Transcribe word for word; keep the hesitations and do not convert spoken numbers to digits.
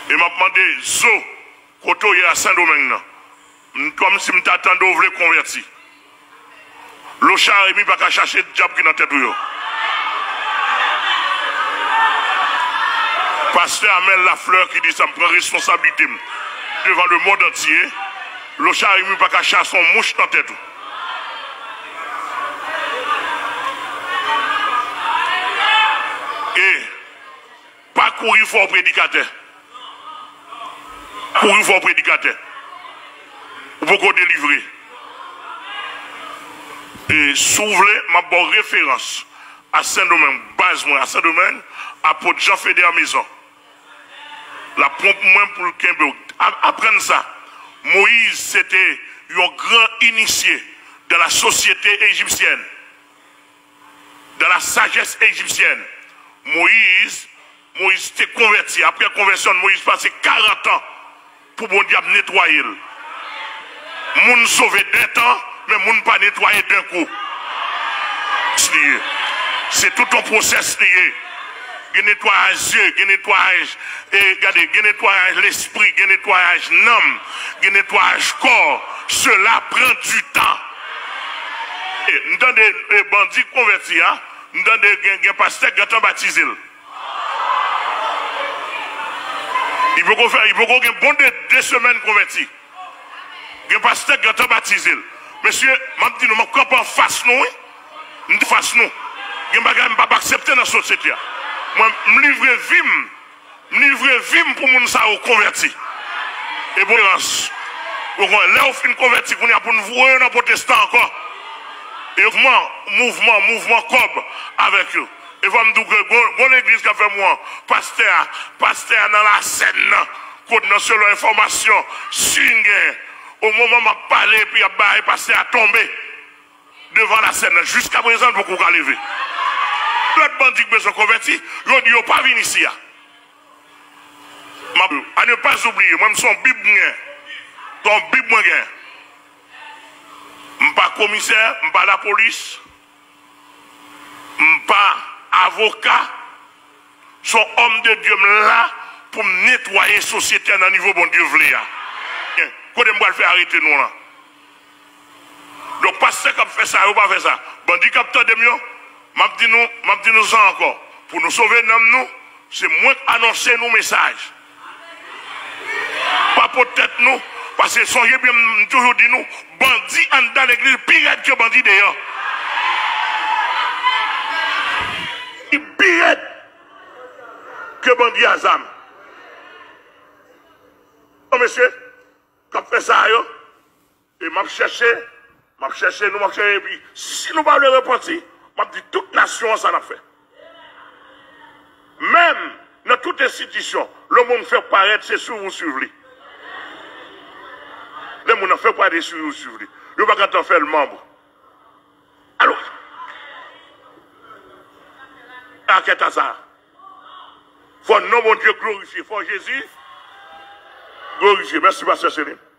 E m ap mande Zo, kote w ye a Sendomeng nan? M kòmsi m ta tande w vle konvèti. Lochard Remy pa ka chache dyab ki nan tèt ou yo. Pastè Amel Lafleur ki di sa, m pran responsablite m devan lemonn antye. Lochard Remy pa ka chase yon mouch nan tèt ou. E pa kouri fè w predikatè. Kouri fè w predikatè. Ou poko delivre. E si w vle, m ap ba w referans a Sendomeng, baz mwen a Sendomeng, Apot Jean Feder Maison. L ap pran pou mwen pou l kenbe w. A-, aprann sa. Moyiz se te yon gran inisye dans la société égyptienne, dans la sagesse égyptienne. Moyiz, Moyiz te konvèti. Apre konvèsyon, Moyiz pase karant an pou Bondye ap netwaye l. Moun sove de tan, men moun pa netwaye de kou. Li ye. Se tout yon pwosès li ye. Gen netwayaj zye, gen netwayaj, e, gade, gen netwayaj lespri, gen netwayaj nanm, gen netwayaj kò. Cela prend du temps. E, m tande, e, bandi konvèti a, m tande gen, gen pastè k gentan batize l. Li poko fè, li poko gen bon de, de semèn konvèti. Gen pastè k gentan batize l. Mesye, m ap di nou, m ap kanpe anfas nou, wi. M di fas nou. Gen bagay m p ap aksepte nan sosyete a. Mwen, m livre vi m. M livre vi m pou moun sa yo konvèti. E bon, lè w fin konvèti, kounye a pou n voye yo nan pwotestan ankò. E mouvman, mouvman, mouvman kòb avèk yo. E fò m di w ke gon, gon legliz k ap fè mwen, pastè a, pastè a nan lasèn nan, kot nan selon enfòmasyon, si n gen, o moman m ap pale, epi y ap bay pastè a tonbe devan lasèn nan, jiskaprezan l poko ka leve. Lòt bandi k bezwen konvèti, yo di yo pa vin isi a. M ap, à ne pas oublier, mwen m se yon bib m gen, se yon bib mwen gen. M pa komisè, m pa lapolis, m pa avoka, se yon òm de Dye m la pou m netwaye sosyete a nan nivo Bondye vle a. Kote m pral fè arete nou lan? Donk, pastè k ap fè sa yo pa fè sa. Bandi k ap tande m yo, m ap di nou, m ap di nou sa ankò. Pou nou sove nanm nou, se mwen k anonse nou mesaj. Pa pot tèt nou, paske sonje byen m toujou di nou, bandi anndan legliz pi rèd ke bandi deyò. Li pi rèd ke bandi a zam. Non, mesye, k ap fè sa yo, e m ap chèche, m ap chèche nou, m ap chèche, epi si nou pa vle repanti, m ap di tout nasyon an sa n ap fè. Menm nan tout enstitisyon, le moun fè parèt se swiv ou swiv li. Lè moun nan fè parèt se swiv ou swiv li. Yo pa gentan fè l manm. Alò, akèt a sa. Fò non Bondye glorifye, fò Jezi glorifye. Mèsi, pastè Celine.